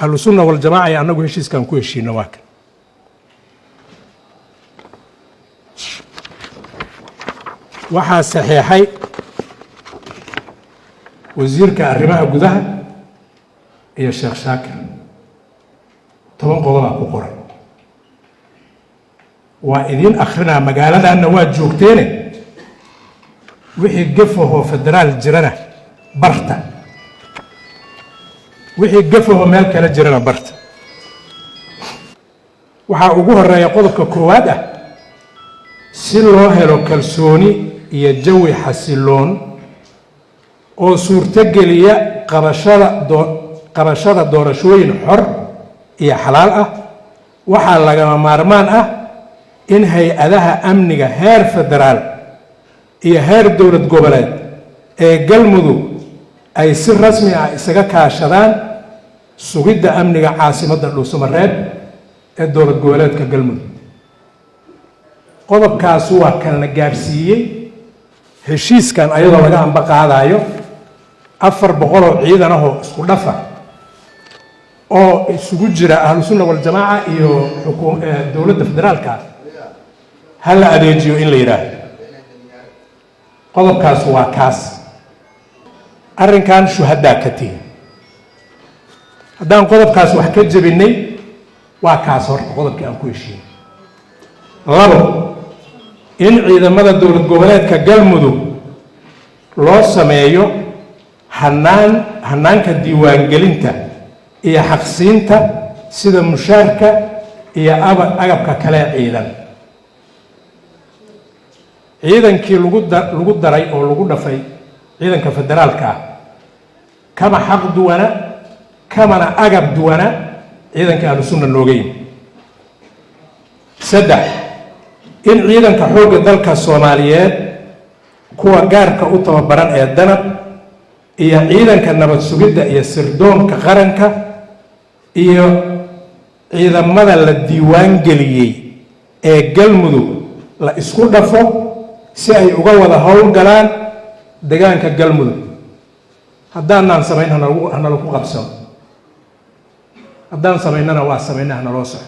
Ahlu Sunna Waljamaaca iyo annagu heshiiskaan ku heshiino waa kan. Waxaa saxeexay wasiirka arrimaha gudaha iyo Sheekh Shaakir. 10 qodobaa ku qoran, waa idiin akrinaa. Magaaladanna waa joogteene, wixii gafahoo federaal jirana barta, wixii gafahoo meel kale jirana barta. Waxaa ugu horeeya qodobka koowaad ah: si loo helo kalsooni iyo jawi xasiloon oo suurtogeliya qabashada doorashooyin xor iyo xalaal ah, waxaa lagama maarmaan ah in hay-adaha amniga heer federaal iyo heer dowlad goboleed ee Galmudug ay si rasmi ah isaga kaashadaan sugidda amniga caasimadda Dhuusamareeb ee dowlad goboleedka Galmudug. Qodobkaas waa kan la gaarsiiyey heshiiskan, ayadoo laga amba qaadayo 400 oo ciidan ahoo isku dhafa oo isugu jira Ahlu Sunna Waljamaaca iyo dowladda federaalka ha la adeejiyo in la yidhaahdo. Qodobkaas waa kaas. Arrinkan shuhadaa ka tihi haddaan qodobkaas wax ka jebinay, waa kaas horta qodobkii aan ku heshiinay. Labo, in ciidamada dowlad goboleedka Galmudug loo sameeyo hanaanka diiwaangelinta iyo xaqsiinta, sida mushaarka iyo agabka kale ciidan. Ciidankii lagu daray oo lagu dhafay ciidanka federaalka ah kama xaq duwana, kamana agab duwana ciidanka Ahlu Sunna nooga yimi. Saddex, in ciidanka xoogga dalka Soomaaliyeed, kuwa gaarka u tababaran ee Danab, iyo ciidanka nabad sugidda iyo sirdoonka qaranka iyo ciidamada la diiwaan geliyey ee Galmudug la isku dhafo si ay uga wada howlgalaan degaanka Galmudug. Haddaanaan samayn, hanalaku qabsano. Haddaan samaynana, waa samayna, hanaloo soxo.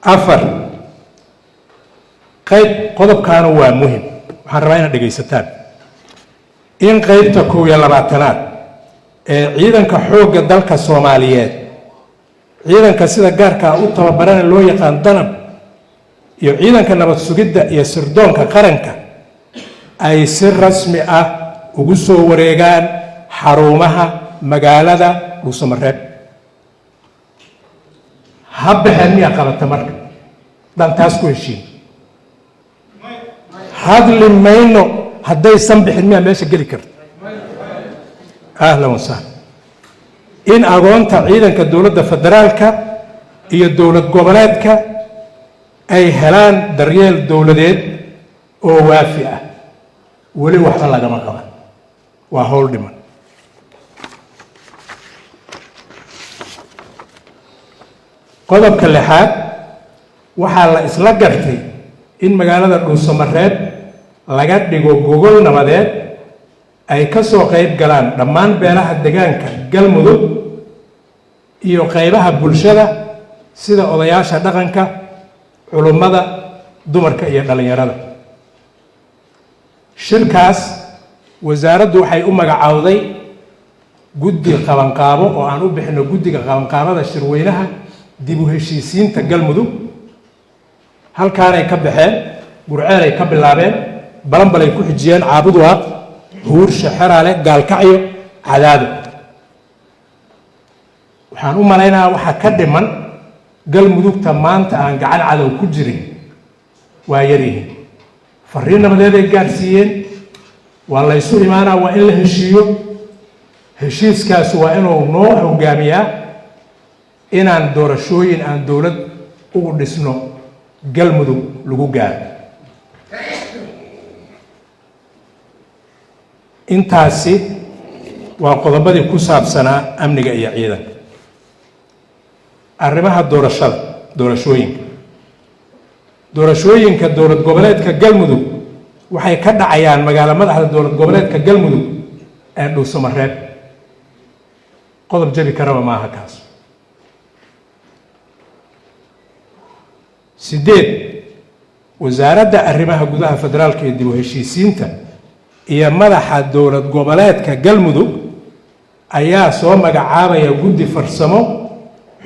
Afar, qayb qodobkaana waa muhim, waxaan rabaa inaad dhegaysataan. In qaybta 21aad ee ciidanka xoogga dalka Soomaaliyeed, ciidanka sida gaarkaa u tababarana loo yaqaan Danab, iyo ciidanka nabad sugidda iyo sirdoonka qaranka ay si rasmi ah ugu soo wareegaan xarumaha magaalada Dhuusamareeb. Ha baxeen miyaa qabata? Marka haddaan taas ku heshiin, hadli mayno. Haddaysan bixin, miyaa meesha geli karta? Ahlan wasahlan. In agoonta ciidanka dowladda federaalka iyo dowlad goboleedka ay helaan daryeel dowladeed oo waafi ah, weli waxba lagama qaban, waa howl dhiman. Qodobka lixaad, waxaa la isla gartay in magaalada Dhuusamareeb laga dhigo gogol nabadeed ay ka soo qayb galaan dhammaan beelaha degaanka Galmudug iyo qaybaha bulshada, sida odayaasha dhaqanka, culummada, dumarka iyo dhallinyarada. Shirkaas wasaaraddu waxay u magacowday guddi qabanqaabo oo aan u bixino guddiga qabanqaabada shirweynaha dib u heshiisiinta Galmudug. Halkaanay ka baxeen, Gurceelay ka bilaabeen, Balanbalay ku xijiyeen, Caabudwaaq, Huurshe, Xeraale, Gaalkacyo, Cadaado. Waxaan u malaynayaa waxaa ka dhiman Galmudugta maanta aan gacan cadow ku jirin waa yaryihiin. Fariin nabadeeday gaadhsiiyeen. Waa laysu imaanaa, waa in la heshiiyo. Heshiiskaas waa inuu noo hogaamiyaa inaan doorashooyin aan dowlad ugu dhisno Galmudug lagu gaaro. Intaasi waa qodobadii ku saabsanaa amniga iyo ciidanka. Arrimaha doorashada, doorashooyinka dowlad goboleedka Galmudug waxay ka dhacayaan magaalo madaxda dowlad goboleedka Galmudug ee Dhuusamareeb. Qodob jabi karaba maaha kaas. 8, wasaaradda arrimaha gudaha federaalka iyo dib u heshiisiinta iyo madaxa dowlad goboleedka Galmudug ayaa soo magacaabaya guddi farsamo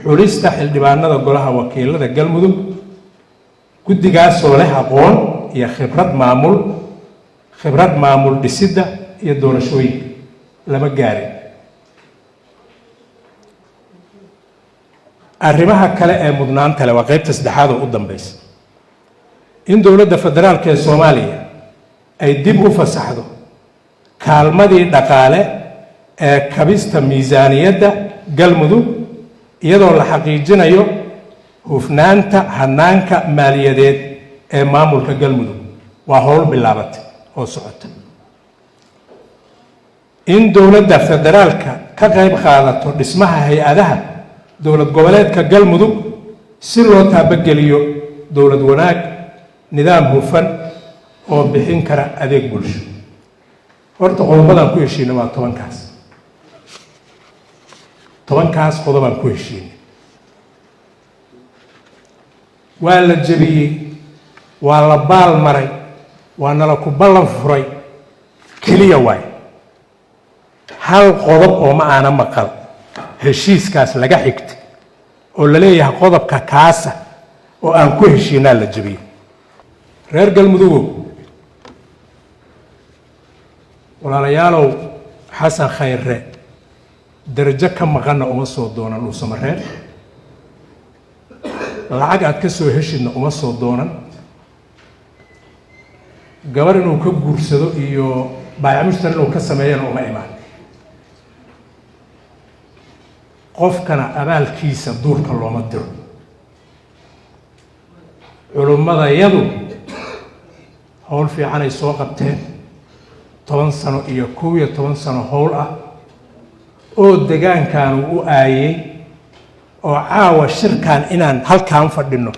xulista xildhibaanada golaha wakiilada Galmudug, guddigaasoo leh aqoon iyo khibrad maamul, khibrad maamul dhisidda iyo doorashooyinka. Lama gaarin. Arrimaha kale ee mudnaanta leh waa qaybta saddexaad oo u dambeysa: in dowladda federaalka ee Soomaaliya ay dib u fasaxdo kaalmadii dhaqaale ee kabista miisaaniyadda Galmudug, iyadoo la xaqiijinayo hufnaanta hanaanka maaliyadeed ee maamulka Galmudug. Waa howl bilaabatay oo socota. In dowladda federaalka ka qayb qaadato dhismaha hay-adaha dowlad goboleedka Galmudug si loo taabageliyo dowlad wanaag, nidaam hufan oo bixin kara adeeg bulsho. Horta qodobadaan ku heshiinay waa 10kaas, 10kaas qodobaan ku heshiinay. Waa la jebiyey, waa la baal maray, waa nala ku ballan furay keliya. Waay hal qodob oo ma aana maqal heshiiskaas laga xigtay oo la leeyahay qodobka kaasa oo aan ku heshiinaa la jebiyey. Reer Galmudugow, walaalayaalow, Xasan Khayre darajo ka maqanna uma soo doonan Dhuusamareer, lacag aad ka soo heshidna uma soo doonan, gabar inuu ka guursado iyo baayac mushtar inuu ka sameeyana uma imaan. Qofkana abaalkiisa duurka looma diro. Culummadayadu howl fiicanay soo qabteen, 10 sano iyo 11 sano howl ah oo degaankaanu u aayey, oo caawa shirkan inaan halkaan fadhino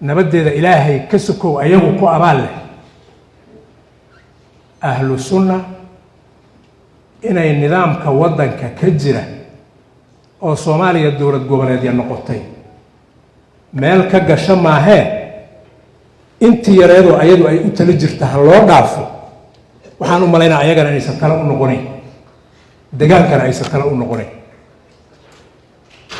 nabaddeeda Ilaahay ka sokow ayagu ku abaal leh. Ahlu Sunna inay nidaamka waddanka ka jira oo Soomaaliya dowlad goboleedya noqotay meel ka gasho maahee, intii yareedoo ayadu ay u tala jirta ha loo dhaafo. Waxaan u malaynaa ayagana inaysan tale u noqonayn, degaankana aysan tale u noqonayn.